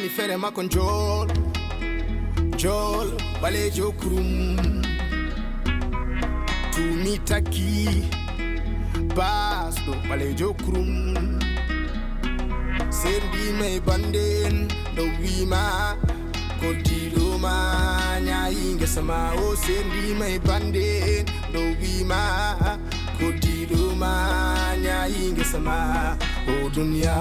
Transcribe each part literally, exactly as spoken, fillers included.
Fere makko njool, njool, ɓaleejo kurum. Tumi takki, baasɗo, ɓaleejo kurum. Sendima e bande en, ɗo wima, koddiɗo ma, ñaayi ngesa ma, o sendima e bande en, ɗo wima, koddiɗo ma, ñaayi ngesa ma. O duniya,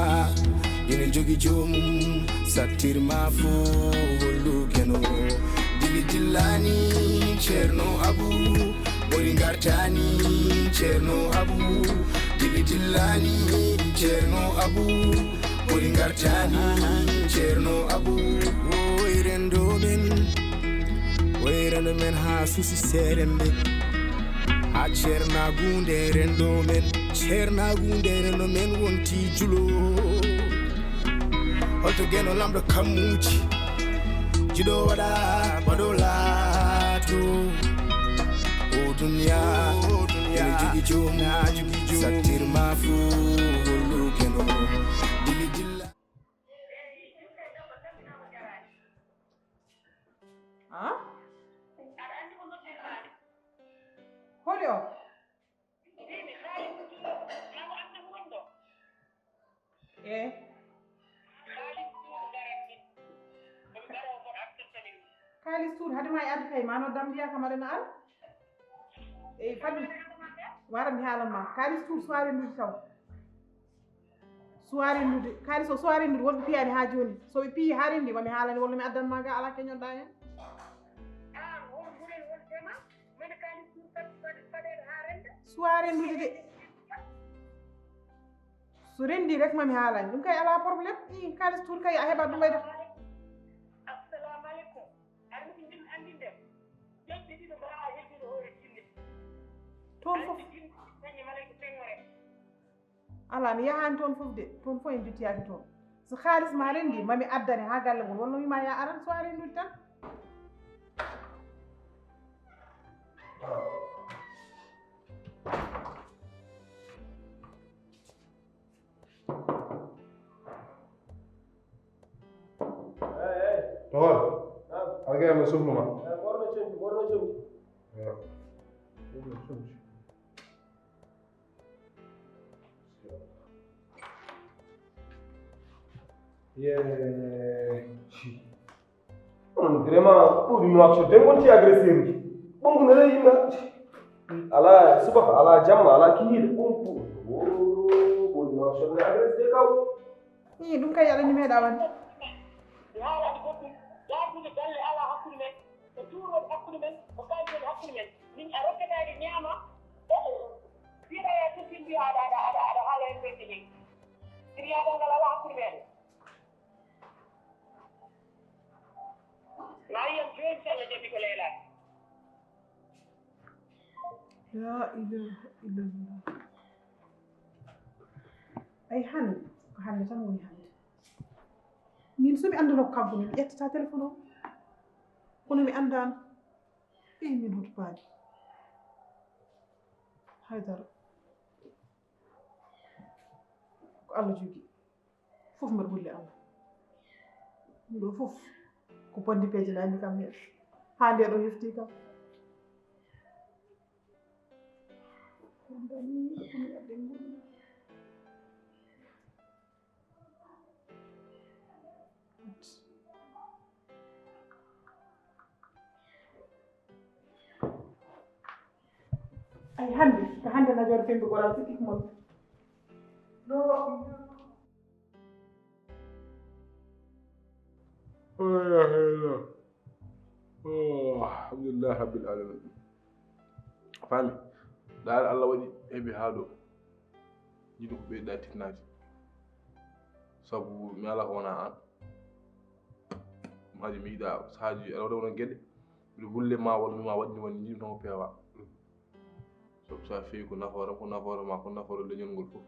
ina jogi joomum, sattir ma fo hollu keno. Dili dillani, Ceerno Abu, ɓuri ngartani, Ceerno Abu. Dili dillani, Ceerno Abu, ɓuri ngartani, Ceerno Abu. Oy rendo men, oy rendo men ha suusi seeremɓe. Ha ceernaagu nde renndo men, ceernaagu nde renndo men wonti julo. Holto geno lamɗo kammuuji, jiɗo waɗa, waɗo laato. O duniya, o duniya, ene jogi joom, ene jogi joom. Sattir ma fo, hollu geno. Dili dilla. Ah? Holi o? Eh. Kaalis tuur, hade ma e adde kay, ma no dam mbiya kam aɗa na al. Ey, fami. Wara mi haalan ma. Kaalis tuur, soirée ndude taw. Soirée ndude. Kaalis o soirée ndude, wonɓe piyani ha joni. So ɓe piyi ha rendi, ma mi haalani, walla mi addan ma ga, ala keñoɗa hen. Soirée ndude de. So rendi rek mami haalani. Ɗum kay ala problème. I kaalis tuur kay a heɓat ɗum wayde. Assalamu alaikum. Aɗa ɗum din andinde. Jodde ɗiɗo mbaɗa heddino hoore jinne. Toon fof. Aɗa din dañi malayka sengore. Ala, mi yahaani toon fof de. Toon fof en njottiyaki toon. So kaalis ma rendi, mami addane ha galle mon. Wonno wima ya aran, so a rendude tan. Toon. Alkay ma sofnu ma. Worno comci, worno comci. Worno comci. Yee. On vraiment, ɓuri Nouakchott de gonti agresseur uji. Ɓongu nana yimɓe. Ala subaka, ala jamma, ala kihiiɗe. Ɓum, ɓum. Ɓuri Nouakchott ne agresse de kaw. Ii, ɗum kay aɗa ni meeɗa wande. Mi haalaani goɗɗum. Yaafude galle ala hakkunde men. Ko tuur woni hakkunde men, ko kaalis woni hakkunde men. Min a rokkataade ñaama. Mbiɗa ya tottin mbiya aɗa, aɗa, aɗa, aɗa haala hen ɓerɗe jeyi. Siryagal ngal ala hakkunde meɗen. Ma yiyam jooni si Allah jaɓi ko leelaade. La ilaha illallah. Ay hannde, ko hannde tan woni hannde. Min so mi anndano ko kanko, mi ƴettata téléphone o. Kono mi anndaano. Ey min hoto paali. Haydara. Ko Allah jogii. Fof mbeɗa holli Allah. Ɗum ɗo fof ko bonde peeje lanni kam heen. Haa nde ɗo hefti kam. Ko dani ko mi adde ngol. Ay hannde, ko hannde najoore fembi goral sikki ko mon. No. Oh, alhamdulillah rabbil alamin. Faami. Ɗaal Allah waɗi heɓi haa ɗo. Jiɗi ko ɓeyda titnaaji. Sabu mi ala ko wona aan. Ɗum haji mi yiɗa sahaaji aɗa waɗa wona geɗe. Mbiɗa wulle ma walla mi ma waɗni woni jiɗi tan ko peewa. Sabu so a fewi ko nafoore am, ko nafoore ma, ko nafoore leñol ngol fof.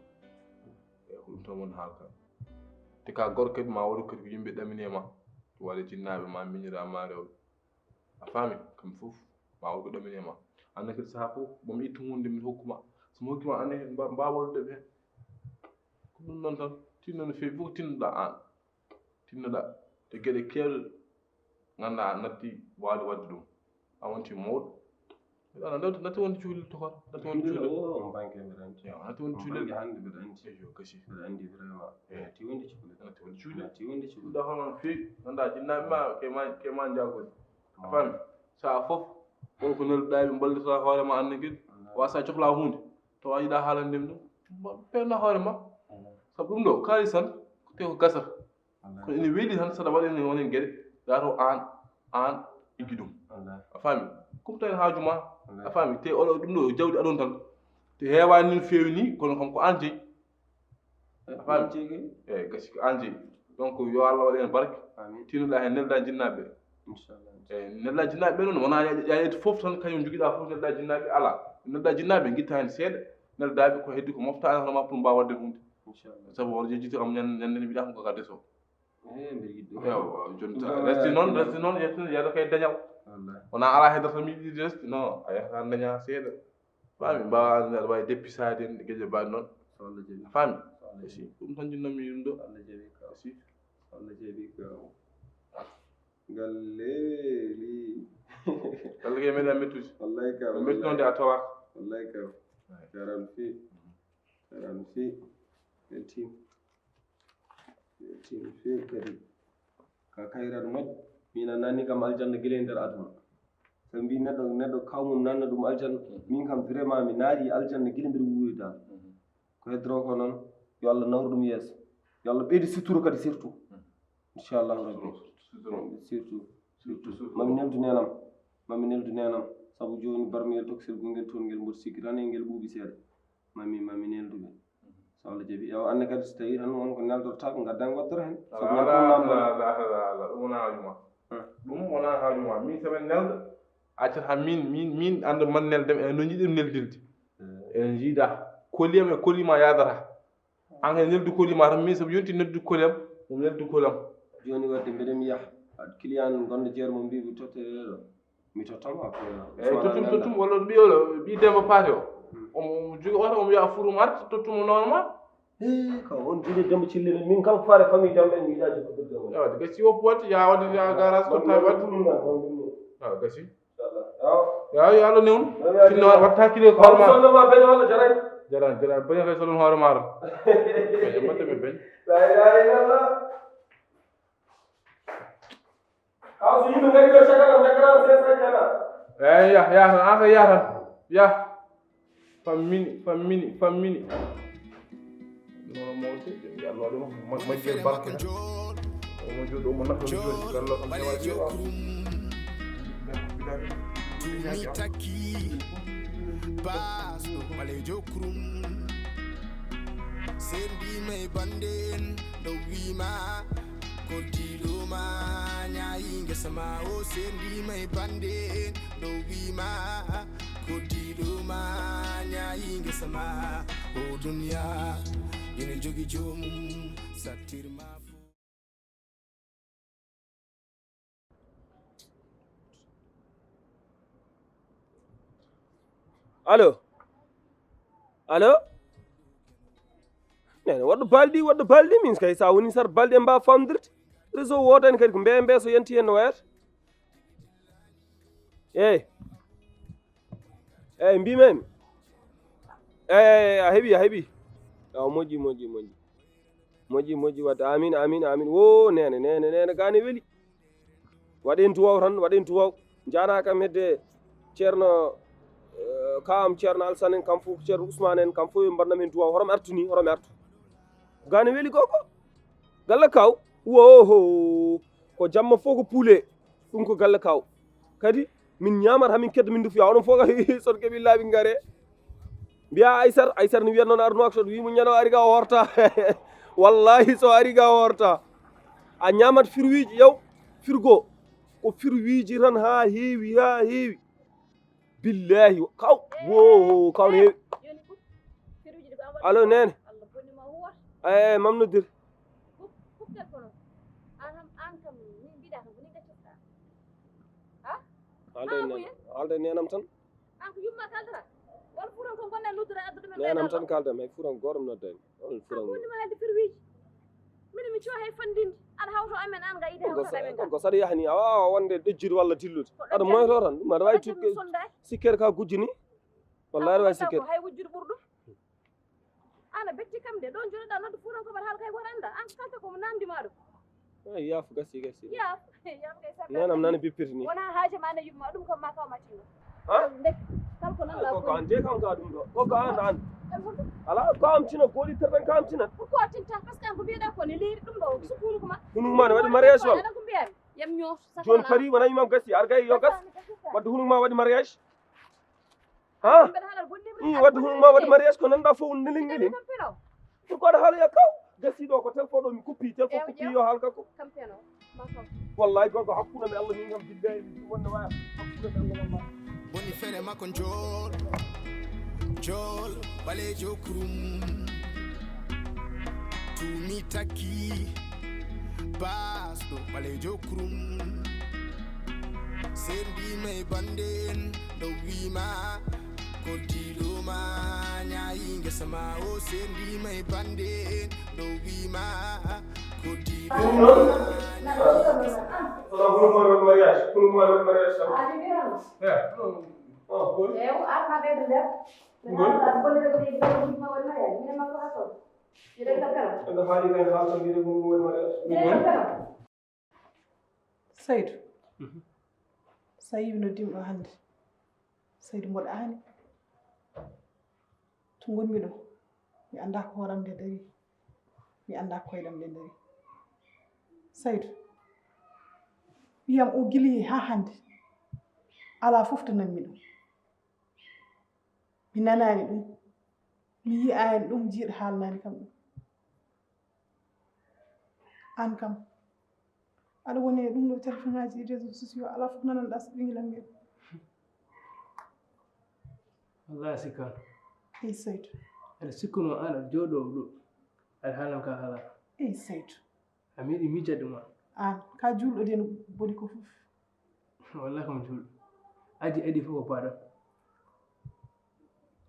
E ko ɗum tan woni haalka. Te ka gorko kadi ma waɗu kadi ko yimɓe ɗamini e ma. Waɗa jinnaaɓe ma, miñiraa ma rewɓe. A faami? Kamɓe fof ma waɗu ko ɗamini e ma. Aan ne kadi sahaa fof, mo mi ittu huunde mi hokku ma. So mi hokki ma, aan ne mba-, mbaawa waɗude ɓe heen. Ko ɗum ɗoon tan, tinno no feewi, fof tinnoɗaa aan. Tinnoɗaa. E geɗe keewɗe, ngannduɗaa, a natti waawde waɗde ɗum. A wonti mawɗo. Mbiɗa annda, natti, natti wonde cukalel tokor, natti wonde cukalel. O, on banke mbiɗa anndi. Yo, natti wonde cukalel. On banke hannde mbiɗa anndi. Eyo, gasi. Mbiɗa anndi vraiment. Eyo. Natti wonde cukalel. Natti wonde cukalel. Natti wonde cukalel. Ɗum ɗo hono feewi, ngannduɗaa, jinnaaɓe ma, ke ma, ke ma njaagol. A faami? Sahaa fof, won ko nelduɗaa, ɓe mballita hoore ma, annda kadi. Wallaahi. Wa sa cohlaa huunde, tawa a yiɗaa haalande ɗum ɗum. Mba-, feewna hoore ma. Wallaahi. Sabu ɗum ɗo, kaalis tan, ko te ko gasata. Wallaahi. Kono ene weli tan, saɗa waɗa heen, won heen geɗe, laataw aan, aan iggi ɗum. Wallaahi. A faami? Kumta heen haaju ma. Wallaahi. A faami? Te oɗo, ɗum ɗo, jawdi aduna tan. Te heewaani ni feewi ni, kono kam ko aan jeyi. A faami? Jeyi. Eyi, gasi ko aan jeyi. Donc, yo Allah waɗ heen barke. Amiin. Tinnoɗaa heen, neldaa jinnaaɓe. Inchallah. Eyi, neldaa jinnaaɓe ɓe noon, wonaa ya-, ya-, yahde fof tan, kañum njogiɗaa fof, neldaa jinnaaɓe, alaa. Neldaa jinnaaɓe, ngittaa heen seeɗa. Neldaaɓe ko heddi ko mofta, aan hono ma pour mbaawa waɗde huunde. Inchallah. Sabu won jejjiti am ñan-, ñande ne mbiɗa ko ka deso. Eh, mbiɗa yiɗi ɗum. Ewa, jooni ta-, ɗum ɗo resti noon, resti noon, yettude, yahde kay dañal. Wallaahi. Wonaa alaa heddata mi yiɗi resti, non, a yahata daña seeɗa. Faami, mbaawa aɗa waawi deppisaade en, geɗe mbaɗe noon. So Allah jaɓi. Faami? So Allah jaɓi. Si, ɗum tan jinnoomi ɗum ɗo. So Allah jaɓi ka. Si. So Allah jaɓi ka. Galle weeli. Galle kay meeɗa mettude. Wallaahi ka, ɗum mettunoonde a tawaaka. Wallaahi ka. Eyi. Jaaraama feewi. Mhm. Jaaraama feewi. Weltiima. Weltiima feewi kadi. Ka kayraɗo moƴƴo. Min a naatni kam aljanna gila e nder aduna. Sabu mbi neɗɗo, neɗɗo kaw mum naatna ɗum aljanna. Mhm. Min kam vraiment mi naati aljanna gila mbiɗa wuuri dal. Mhm. Ko heddoroo ko noon, yo Allah nawru ɗum yeeso. Yo Allah ɓeydu sutura kadi surtout. Mhm. Inchallahu rabbi. Surtout, surtout. Surtout, surtout. Surtout, surtout. Mami neldu neenam. Mami neldu neenam. Sabu jooni barmiyel tokosel gongel toon ngel mboɗo sikki tan e ngel ɓuuɓi seeɗa. Mami, mami neldu ɓe. Mhm. So Allah jaɓi. Ewa, anne kadi so tawii tan won ko neldortaako, ngaddaa ngoddora heen. Sabu alaa, ngal fof namdal. Alaa, alaa, alaa, alaa. Ɗum wonaa haaju ma. Ah. Ɗum wonaa haaju ma. Min so men nelda, accata min, min, min annda man neldem, enen no njiɗen neldilde. Eh. Enen njiida. Koliyam e kolima yaadata. An kay neldu koli ma tan, min sabu yonti neldu koli am, mo neldu koli am. Jooni wadde mbeɗa mi yaha. Ad client gonɗo jeere mo mbiimi totte ɗo. Mi tottamo après. Eyi, tottum, tottum, walla ɓiyo, ɓi Demba Paate o. Hmm. Omo jogi oto, omo wiya furum art, tottum o noon ma. Eh, ka on jogi Demba Cille, min kam faare famille Demba en yiɗa jokkodirde mo. Ewa, de gasi woppu wadde, ya wadde, ya garage, totta wadde. Ewa, gasi. Inchallah. Yo. Yo, yo Allah newnu. Yo, yo, tinno yo. Watta hakkille ko hoore ma. Sonno ma beño walla jaray? Jaran, jaran. Beño kay solon hoore ma. Beño, mbaɗde ɓe beñ. La ilaha illallah. Aw, so yimɓe ngari ɗo caggal am, caggal am, cinq cents jana. Eyi, ya, ya tan, an kay ya tan. Ya. Fammini, fammini, fammini. Nono mawde, ɓe mbiya Allah waɗi mo, mo, mo jeyi barke. Omo jooɗo, omo nafa, omo jooɗi. Gallo kam hewa jeewa. Tumi taki, bas, ɗo ɓalejo krum. Sendi mai bande, ɗo wima. Ko diɗo ma, ñayi ngesa ma, o sendi mai bande, ɗo wima. Ko diɗo ma, ñayi ngesa ma, o duniya, ina jogi joomum, sattir ma fo. Allo? Allo? Nene, waɗɗo balɗi, waɗɗo balɗi, min kay sa woni sar balɗi en mbawa famdirde. Réseau wodani kadi ko mbe, mbe so yanti hen no wayata. Eyi. Eyi, mbimami. Eyi, a heɓi, a heɓi. Awa, moƴƴi, moƴƴi, moƴƴi. Moƴƴi, moƴƴi, wadde amin, amin, amin. Wo, nene, nene, nene, gane weli. Waɗen duwaw tan, waɗen duwaw. Jana kam hedde Ceerno, eh, ka am Ceerno Alsan en, kam fof Ceerno Ousmane en, kam fof yo mbaɗnam hen duwaw. Hoto mi artu ni, hoto mi artu. Gane weli gogo. Galla kaw. Wo, ho. Ko jamma fof ko poulet. Ɗum ko galle kaw. Kadi, min ñaamata, hamin kedda, min ndu fiya. Onon fof kadi, so on keɓi laaɓi, ngare. Mbiya Aysar, Aysar ni wiyat noon, arno ak sot, wi mo ñano ari ga o horta. Wallahi, so ari ga o horta. A ñaamat firwiiji, yow, firgo. Ko firwiiji tan haa heewi, haa heewi. Billahi, kaw, wo, kaw no heewi. Allo, nene. Eh, mam noddir. Haalde e nenam, haalde e nenam tan. Nenam tan kaalda, hay fuuran gooto mi noddani. On fuuran. Mbiɗa mi cuwa hay fanndinde. Aɗa hawto amen aan ga ide hawto amen ga. Ko saɗa yahani a waawa wonde ɗejjude walla dillude. Aɗa moyto tan ɗum aɗa waawi tukke. Sikkere ka gujjini. Walla aɗa waawi sikkere. Ko hay wujjude ɓuri ɗum. Ana betti kam de ɗon joɗoɗa noddu fuuranko mbaɗa haala kay goto annda an kalta komo namdi ma ɗum. Ay yaafu gasi gasi. Yaafu yaafu kay sarɗa. Nenam nana bippirti ni. Wona haaje ma ne yumma ɗum kam ma kaw ma tinno. Ha? Ndek kala ko nanɗa ko an de kam ka ɗum ɗo ko ka an an. Ala ko am tina goɗi terɗan ka am tina. Pourquoi tinta parce que an ko mbiyeɗa ko ne leeri ɗum ɗo sukunu ko ma. Hunuk ma ne waɗi mariage wal. Aɗa ko mbiyami yam ñoof. Joni pari wona imam gasi ar gay yo gas. Wadde hunuk ma waɗi mariage. Ha? Ii wadde hunuk ma waɗi mariage ko nanɗa fof nilin nilin. Pourquoi aɗa haaloya kaw? Gasi ɗo ko tel fof ɗo mi kuppi tel fof kuppi yo haalka ko. Wallahi gorko hakkuno mi Allah min kam billahi mi wonno waya hakkuno mi Allah wallahi. Boni fere makko njool njool ɓaleejo kurum. Tumi takki basɗo ɓaleejo kurum. Sendima e bande en ɗo wima ko diɗo ma ñayi ngesa ma o sendima e bande en ɗo wima ko diɗo ma ñayi ngesa ma. Kono ko ɗum waɗi mariage kono ɗum waɗi mariage tan. Ew arma ɓeydo nder. Ngol. Ɓe haali kay haalta mbiyde ko ɗum waɗi mariage. Ngol. Saydu. Sa yiwi noddima ɗo hannde. Saydu mboɗo aani. To ngonmi ɗo mi annda ko hooram nde dari. Mi annda ko koyɗam nde dari. Saydu. Wiyam o gili ha hannde. Ala fof to nanmi ɗum. Mi nanaani ɗum. Mi yiyaani ɗum jiiɗo haalnaani kam ɗum. Aan kam aɗa woni e ɗum ɗo téléphone aji e réseau sociaux ala fof nananɗa so ɓingilam ngel. Wallahi a sikkaano. Ey Saydu. Aɗa sikkuno aan aɗa jooɗo ɗo aɗa haalan ka haala. Ey Saydu. A meeɗi miijade ma. Aan ka juulɗo de no boni ko fof. Wallahi kam juulɗo. Adi adi fof ko paaɗam.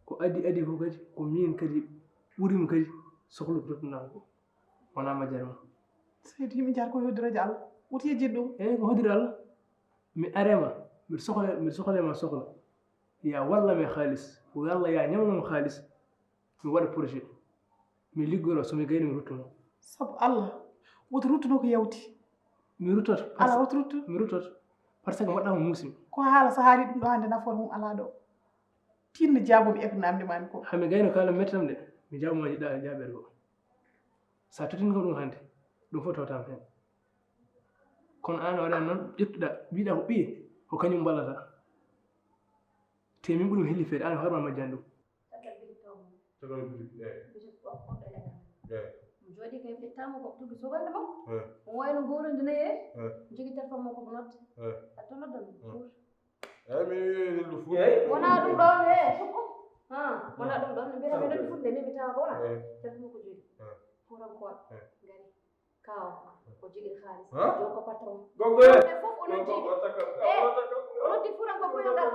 Ko adi adi fof kadi ko min kadi ɓurimi kadi sohlude tottunanko wona majjere ma. Seydi mi jar ko hoddiraji allah woti yejjit ɗum. Eyi ko hoddira allah. Mi arema mbiɗa sohla mbiɗa sohla ma sohla ya walla mi haalis walla ya ñawnoma haalis. Mi waɗa projet mi liggoro somi gayni mi ruttuno. Sabu allah woto ruttuno ko yawti. Mi ruttoto. Ala woto ruttu. Mi ruttoto par ce que mbaɗɗa ko muusimi. Ko haala so haali ɗum ɗo hannde nafoore mum alaa ɗo. Tinno jaabo mi eko namde mami ko. Hami gayno kala mettam de mi jaabo ma jiɗɗa jaaɓere ko. Sa totini kam ɗum hannde ɗum fof tawtam heen. Kono an waɗa noon ƴettuɗa mbiɗa ko ɓiye ko kañum mballata. Te min ɓuri mi helli feere an hoorema majjan ɗum. Caggal boutique taw mum. Caggal boutique eyi. Boutique ko ɓurɗo leɗɗa. Eyi. Mo jooɗi kay ɓettama ko tugi sogande makko. Eyi. Mo wayno gorodi nayi e jogi téléphone makko ko notte. Eyi. A to noddan ɗum fuuta. Eyi mi wiwi neldu fuuta. Wona ɗum ɗon e sukko. Ha wona ɗum ɗon mbiyata mi noddi fuuta nde neɓi tawa ko wona. Eyi. Téléphone makko jooɗi. Fuutankoɓe ngari. Kaw ko jogii haalis. Joko patron. Gogo e fof o noddi. O noddi fuuran ko fof yo ngar.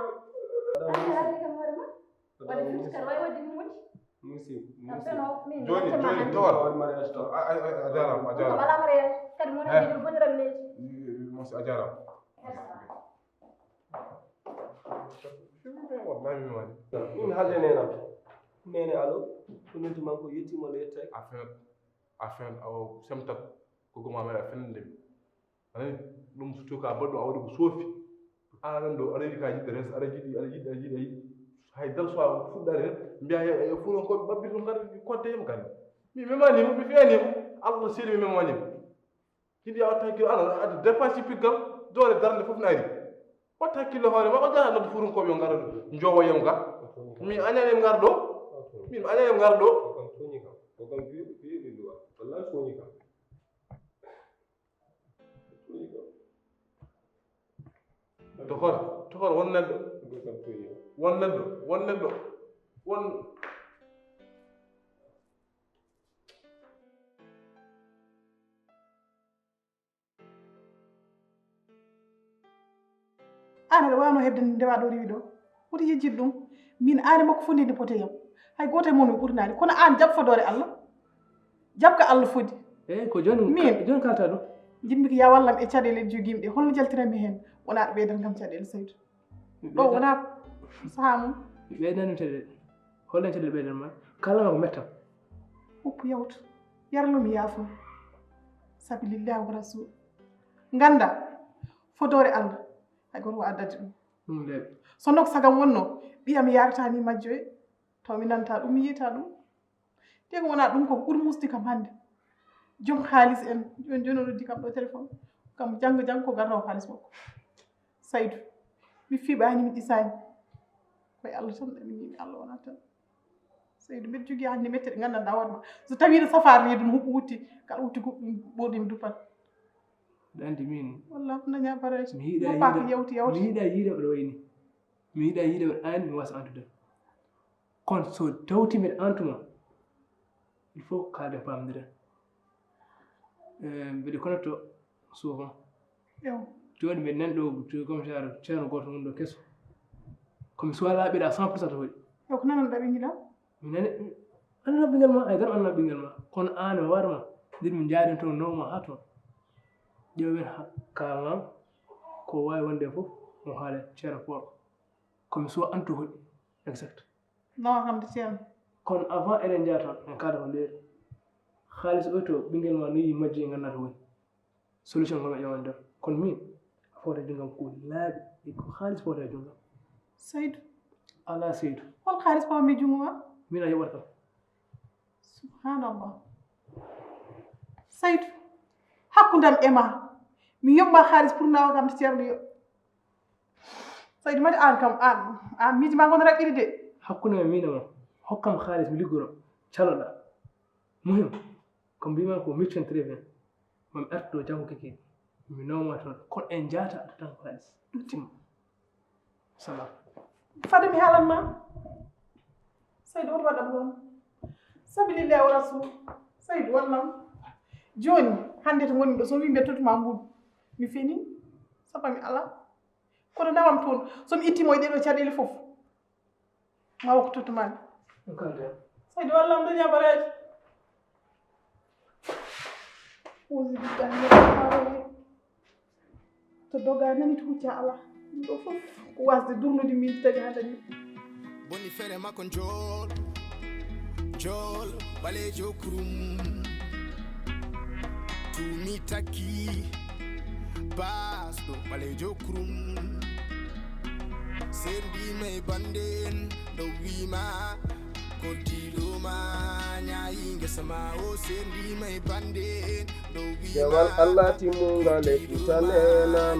Ande haalde kam hoore ma. Wala firti kan wawi wadde mum woni. Musi musi. Joni joni tawar. A jarama a jarama. Wala mariage kadi mo noddi ɗum boniran neji. Musi a jarama. Min haalde nenam nene alo ko noddi man ko yettima no yettaki. Affaire affaire awa semtat ko goma meɗa fenande mi. Anani ɗum surtout ka baɗɗo a waɗi ko soofi. An aɗan ɗo aɗa yiɗi ka yiɗde res aɗa yiɗi aɗa yiɗi aɗa yiɗi ayi. Hay dal so a fuɗɗani hen mbiya e fuurankoɓe ɓabbirɗum kadi kodde yam kadi. Mi memanimo mi fiyanimo allah seeɗi mi memanimo. Hiɗi a watta hakkilo an aɗa dépense piggal doole darde fof ne ari. Watta hakkille hoore ma o jara nodde fuurankoɓe yo ngar jowo yam ga. Mi añani yam ngar ɗo. Min añani yam ngar ɗo. Ko kam tooñi kam ko kam juuɗi juuɗi luwa wallahi tooñi kam. Tohor tohor won neɗɗo. Won neɗɗo won neɗɗo won. An aɗa wawno hebde ndewa ɗo rewi ɗo woti yejjit ɗum. Min an e makko fof nde ndi pote yam hay goto e mon mi ɓurnaani kono an jaɓ fodoore allah. Jaɓ ko allah fodi. Eyi, ko jooni, min, jooni kalta ɗum. Njiɗmi ko ya wallam e caɗeele jogiimi ɗe. Holno jaltiranmi heen? Wonaa ɗo ɓeydan kam caɗeele, Saydu. Ɗo wonaa sahaa mum. Mi ɓeydanno caɗeele. Holɗen caɗeele ɓeydan ma? Kala ma ko mettam. Uppu yawtu. Yarlo mi yaafo. Sabi lillahi wa rasul. Ngannda, fodoore Allah. Hay gooto waawa dañde ɗum. Ɗum leeɓi. So nok sagam wonno, ɓiyam yarata ni majjoye. Taw mi nanta ɗum, mi yiyata ɗum. Te ko wonaa ɗum ko ɓuri musde kam hannde. Joom haalis en, jooni jooni o noddi kam ɗo téléphone. Kam janngo janngo ko garoowo haalis makko. Saydu, mi fiɓaani, mi ɗisaani. Ko e Allah tan ɗaminimi, Allah wonaa tan. Saydu, mbeɗa jogii hannde mette ɗe nganndanɗaa hoore ma. So tawii no safaa reedu no huɓɓi wutti, kala wutti ko ɓooɗi mi duppat. Mbeɗa anndi min. Wallah, ko dañaa bareeje. Mi yiɗaa yiide, yawti, yawti. Mi yiɗaa yiide oɗo wayni. Mi yiɗaa yiide oɗo aani mi wasa antude. Kono so tawti mbeɗa antuma, il faut ko kaalden paamondiren. Eh, mbeɗa connecto souvent. Ew. Jooni mbeɗa nani ɗo, to comme ça, ceerno gooto woni ɗo keso. Ko mi suwaa laaɓiɗa cent pour cent to hoɗi. Ew, ko nananɗa ɓinngel am? Mi nani, annana ɓinngel ma, ay, gar annana ɓinngel ma. Kono aan e hoore ma, ndir mi njaari toon, nawma haa toon. Ƴeewen ha-, kaalan ko waawi wonde fof, mo haale ceerno Poor. Ko mi suwa antu hoɗi, exact. Nawa kam de ceerno. Kono avant eɗen njaha toon, en kaala ko leeri. Haalis o to ɓinngel ma no yi'i majji e nganndaa to woni. Solution ko mi ƴeewan nder. Kono min, a foti junngam ko laaɓi, e ko haalis foti e junngam. Saydu. Alaa Saydu. Hol haalis pawa mi junngo ma? Min a yoɓata kam. Subhanallah. Saydu, hakkundam e ma. Mi yoɓma haalis pour nawa kam to ceerno yo. Saydu, mbaɗi aan kam, aan, aan miijo ma ngon raɓɓiɗi de. Hakkunde men min e ma, hokkam haalis mi liggoro, caloɗa. Muhim, ko mbima ko mi mission très bien. Mami artu ɗo janngo keke, mi nawma toon, kono en njaata aɗa tan ko haalis. Ɗum timma. Salam. Fade mi haalan ma. Saydu, won waɗam ɗon. Sabilillahi wa rasul. Saydu, wallam. Jooni, hannde to ngonmi ɗo, so wi mbe totuma mbuɗu. Mi fini. Sapami ala. Kono nawam toon, so mi itti mo e ɗeɗo caɗeele fof, ma wokko tottumaani. Ɗum kam de. Saydu, wallam daña baraji. Uzu billahi min shaytanir rajim. To doga nani to hucca ala. Ɗum ɗo fof ko wasde durnude min tawi haa dañi. Boni fere makko njool, njool, ɓaleejo kurum. Tumi takki, baasɗo, ɓaleejo kurum. Sendima e bande en, ɗo wima, koddiɗo ma, ñaayi ngesa ma o, sendima e bande en, ɗo wima. Dewal Allah timmungal e Fuuta nenam.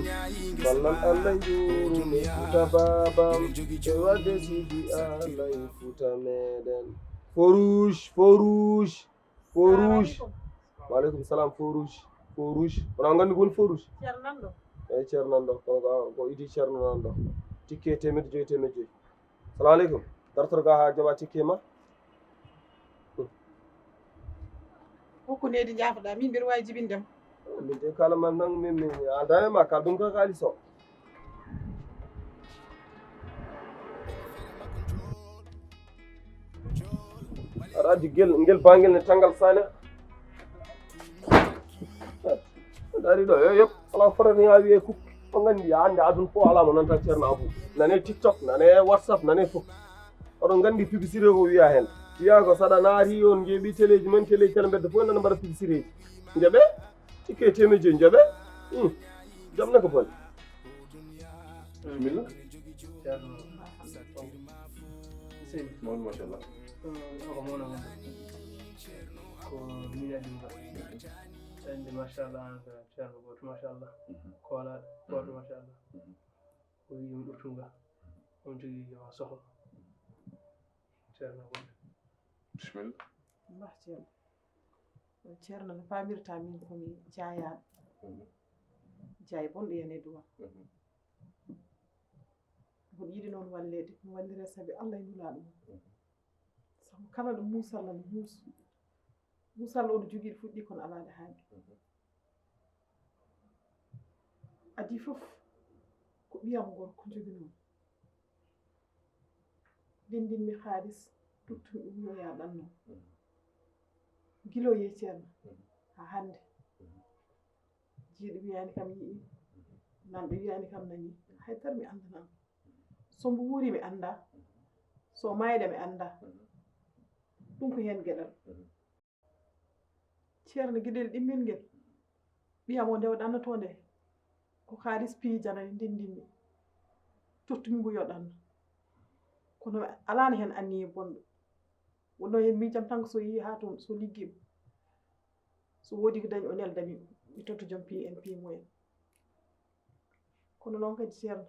Ballan Allah njuurumi Fuuta babam. E wadde sidi Allah e Fuuta meɗen. Feu rouge, feu rouge, feu rouge. Salamu aleykum. Wa aleykum salam, feu rouge, feu rouge. Wona on nganndi ko woni feu rouge? Ceerno nanɗo. Eyi, ceerno nanɗo. Ko, ko, ko idi ceerno nanɗo. Tikke teemedde joyi, teemedde joyi. Salamu aleykum. Dartor ga haa jaɓa tikke ma. Hokku neydi njaafoɗaa, min mbiɗa waawi jibinde ma. Min de kala man nan min, min, a daña ma kala ɗum ko kaalis o. Aɗa addi gel, ngel bangel ne tangal sane. Dari ɗo, yo, yo, ala fotani ha wiye kuk. On nganndi, hannde aduna fof alaa mo nanta Ceerno Abou. Nane TikTok, nane WhatsApp, nane fof. Oɗon nganndi publicité ko wiya heen. Wiya ko saɗa naati on njeeɓi teleeji men, teleeji tele mbedda fof nana mbaɗa publicitéji. Njaɓe? Tikke teemedde joyi njaɓe? Hmm. Jam ne ko bone. Bismillah. Ceerno. Seydi. Mawɗo, machallah. Ko, ko mawɗo wonde. Ko miñaɗi ɗum ɗo. Seydi, machallah, an ko ceerno gooto, machallah. Mhm. Koolaaɗo gooto, mhm, machallah. Mhm. O wi'i ɗum ɗo tuuga. On jogii yo sohla. Ceerno gonɗo. Bismillah. Mbah ceerno. Ceerno no faamirta min ko mi jaayaaɗo. Mhm. Jaay bonɗo yani e duwa. Mhm. Mboɗo yiɗi noon walleede, mi wallira sabi Allah e Nulaaɗo mum. Mhm. Sabu kala ɗo muusal no muusu. Muusal o no jogii ɗo fuɗɗi kono alaa ɗo haaɗi. Mhm. Adii fof ko ɓiyam gorko joginoo. Denndinmi haalis, tottumi ɗum yo yaa ɗanno. Mhm. Gila o yehi ceerno. Mhm. Hannde, jiiɗo wiyaani kam yi'i, nanɗo wiyaani kam nani, hay dara mi anndanaa. So mbo wuuri mi anndaa, so maayɗo mi anndaa. Ɗum ko heen geɗal. Ceerno, geɗel ɗimmel ngel, ɓiyam o ndewɗanno to nde, ko kaalis piiji janani ndendinmi, tottumi mbo yoɗanno. Kono alaano heen anniye bonɗo. Wonno heen miijam tan ko so yehi haa toon, so liggima, so woodi ko dañi o nelda mi, mi totta joom piiji en piiji mumen. Kono noon kadi ceerno,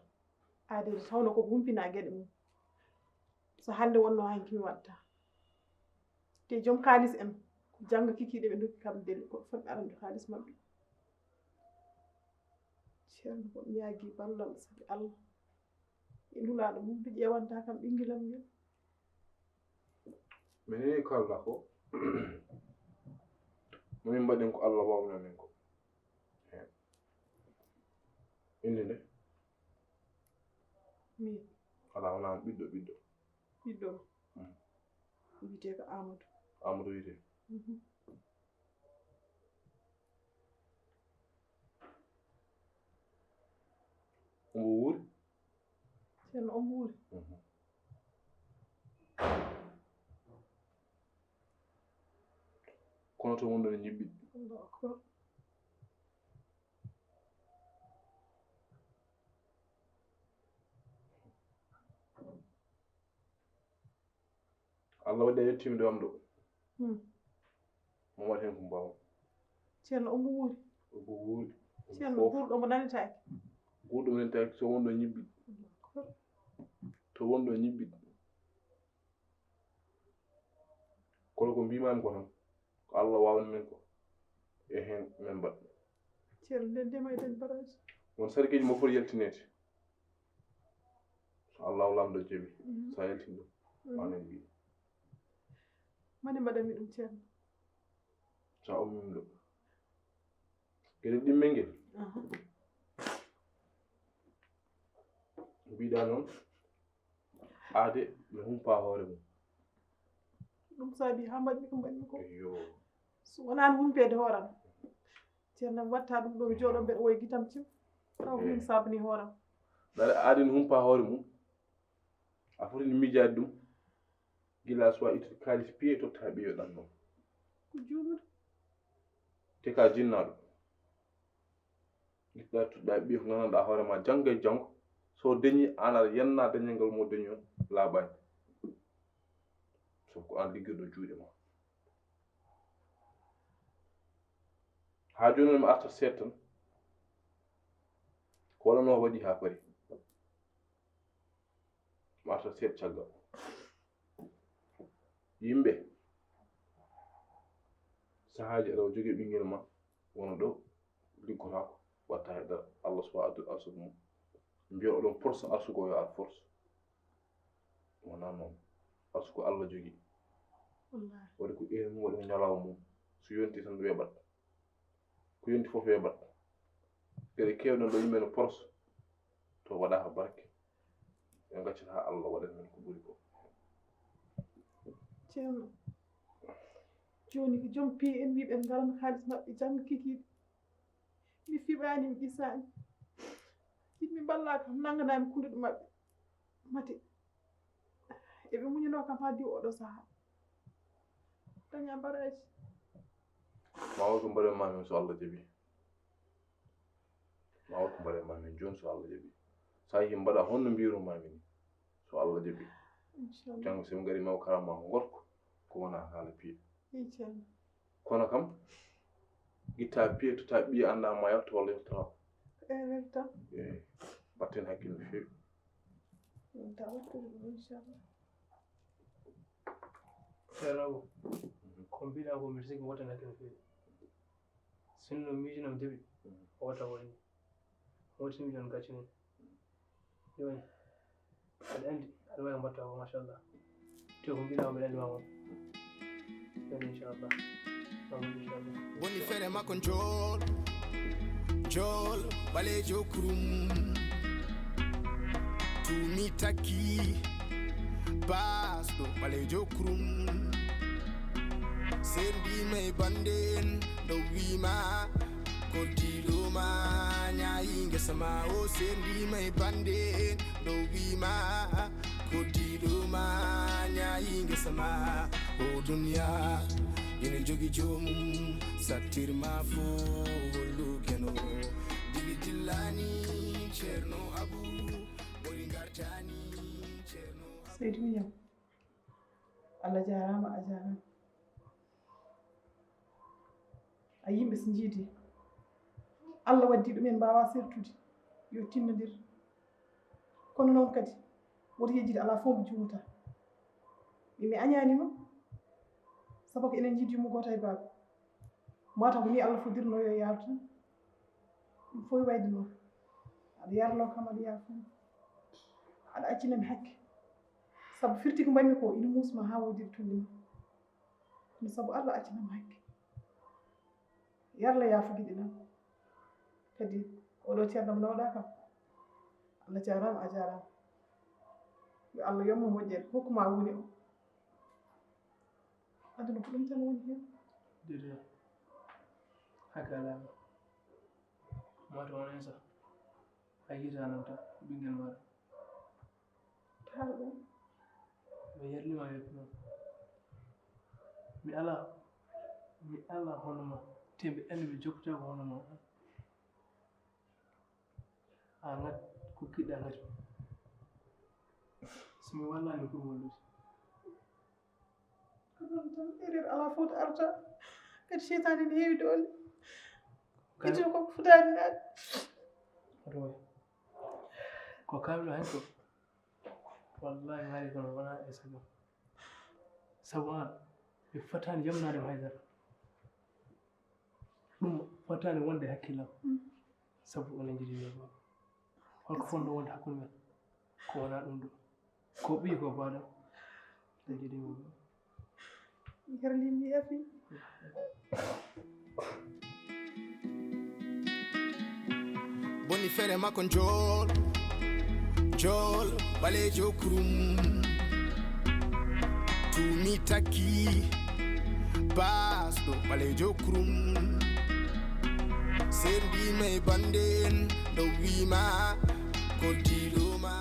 aadee nde tawno koko humpina geɗe mum. So hannde wonno hanki mi waɗta. Te joom kaalis en, ko janngo kikiiɗe ɓe ndokki kam delle, ko foti arande kaalis maɓɓe. Ceerno, ko mi ñaagi ballal sabi Allah. E nulaaɗo mum, ɓe ƴeewanta kam ɓinngilam ngel. Minen e kalda ko, min mbaɗen ko Allah waawna min ko. Heen. Innde nde? Min. Alaa, wonaa ɓiɗɗo, ɓiɗɗo. Ɓiɗɗo. Mm. Wiyetee ko Amadou. Amadou wiyetee? Mhm. Omo wuuri? Ceerno, omo wuuri. Mhm. Kono to wonɗo ne ñibbi. Allahu akbar. Allah waɗi a yettiimi ɗo am ɗo. Hmm. Mo waɗi heen ko mbaawa. Ceerno, omo wuuri. Omo wuuri. Ceerno, guurɗo mo nanitaaki. Guurɗo mo nanitaaki, so wonɗo ñibbi. Allahu akbar. To wonɗo ñibbi. Kono ko mbiimaami ko tan, ko Allah waawni min ko. E heen min mbaɗ. Ceerno, nden ndema e dañ baraaji. Won sarkiiji mo foti yaltineede. So Allah o Laamɗo jaɓi, Mhm. so a yaltini ɗum, Mhm. wano en mbii. Mani mbaɗanmi ɗum, Ceerno. So a ummii ɗo. Geɗel ɗimmel ngel. Aha. Mbiɗa noon, aade mi humpa hoore mum. Ɗum saabi haa mbaɗmi ko mbaɗmi ko. Eyyo. So wonaano humpeede hooram, Ceerno, mi watta ɗum ɗo, mi jooɗo mbeɗa woya gitam cim. Taw ko min sabni hooram. Dara aade mi humpa hoore mum. A foti miijaade ɗum. Gila so a ittude kaalis piye totta ɓiyo ɗan noon. Ko juumude. Te ka jinnaaɗo. Ittuɗa tuɗɗa ɓiyo ko nganndanɗaa hoore ma janngo e janngo. So o dañi, aan aɗa yenna dañal ngal mo dañi on laaɓaani. Sabu ko aan liggirɗo juuɗe ma. Haa jooni mi arta seeɗa tan. Ko waɗanoo waɗi haa paari. Mi arta seeɗa caggal. Yimɓe, sahaaji aɗa jogii ɓinngel ma, wona ɗo liggotaako, watta e dara. Allah subhanahu wa ta'ala arsugo mum. Mbiya oɗon force arsugo yo ar force. Wona noon. Arsugo Allah jogii. Wallaahi. Waɗi ko heure mum, waɗi ko ñalawma mum. So yonti tan weɓat. Ko yonti fof weɓat. Geɗe keewɗe ɗo yimɓe no poroso. To waɗaaka barke. En gaccata Allah waɗan men ko ɓuri ko. Ceerno. Jooni ko joom piye en wiiɓe ngaran kaalis maɓɓe janngo kikiiɗe. Mi fiɓaani, mi ƴisaani. Yimɓe mballaa kam, nannganaami kulluɗe maɓɓe. Mate. Eɓe muñanoo kam haa diwa oɗo sahaa. Daña baraaji. Ma waɗ ko mbaɗen ma min so Allah jaɓi. Ma waɗ ko mbaɗen ma min jooni so Allah jaɓi. So a yii mbaɗa honno mbiiru ma min so Allah jaɓi. Inchallah. Janngo so min ngari maw karam ma ko gorko ko wona haala piye. Inchallah. Kono kam itta piye totta ɓiye annda ma yetto walla yettotaako. Ko erreur tan. E batten hakkille no feewi. Min ta wattude ɗum inchallah. Ceerno Abou, ko mbiɗa ko mbiɗa sikki wottanake no feewi. Sinno miijo nam jaɓi o watta ko woni. Wotini miijo on gacci ni. Jooni aɗa anndi aɗa waawi mbatta ko machallah. Te ko mbiɗa ko mbiɗa anndi ma won. Jooni inchallah. Amin inchallah. Boni fere makko njool njool ɓaleejo kurum. Tumi takki basɗo ɓaleejo kurum. Sendima e bande en ɗo wima, koddiɗo ma ñaayi ngesa ma. O sendima e bande en ɗo wima, koddiɗo ma ñaayi ngesa ma. O duniya ina jogi joomum, sattirma fo hollu keno. Dili dillani Ceerno Abu, ɓori ngartani Ceerno Abu. Seydi Miñam, Allah jaaraama, a jaaraama. A yimɓe so njiidi, Allah waddi ɗumen mbaawa sertude, yo tinnondir. Kono noon kadi, woto yejjide alaa fof mbo juumata. Mi, mi añaani ma, sabu ko enen njiidi yumma gooto e baaba. Mataw ko ni Allah foddirno yo yaadu tan. Ɗum fof wayde noon. Aɗa yarlo kam, aɗa yaafo. Aɗa accina mi hakke. Sabu firti ko mbaɗmi ko, ina muusma haa woodiri tulli ma. Kono sabu Allah accinam hakke. Yarla yaafo giɗi lan. Kadi oɗo ceerno mo nawɗa kam. Allah jaaraama, a jaaraama. Yo Allah yommo moƴƴere, hokku ma woni o. Aduna ko ɗum tan woni heen. Dede, haka alaama. Mata won en sa. A yiita nan tan, ɓinngel maɗa. Taal ɗum. Mi yarlima yettuno. Mi ala, mi ala hono ma. Te ɓe anndi ɓe jokkata ko hono ma. A ngat, ko kiɗɗa ngat. So mi wallani ko wallude. Ko ɗum tan, erreur alaa fof to arta. Kadi seytaane ne heewi doole. Kadi ko ko fotaani naat. Ko kawɗo hen ko. Wallahi, maari kono wona e sago. Sabu an, mi fotaani yamnaade mo haydara. Ɗum fotaani wonde hakkillam. Mm. Sabu onon njiɗi mi baaba. Holko fonno wonde hakkunde men? Ko wona ɗum ɗo. Ko ɓiy ko baɗo. Ɗum njiɗi mi baaba. Yarlimi yafi. Boni fere makko njool, njool, ɓaleejo kurum. Tuumi takki, baasɗo, ɓaleejo kurum. Sendima e bande en, ɗo wima, koddiɗo ma.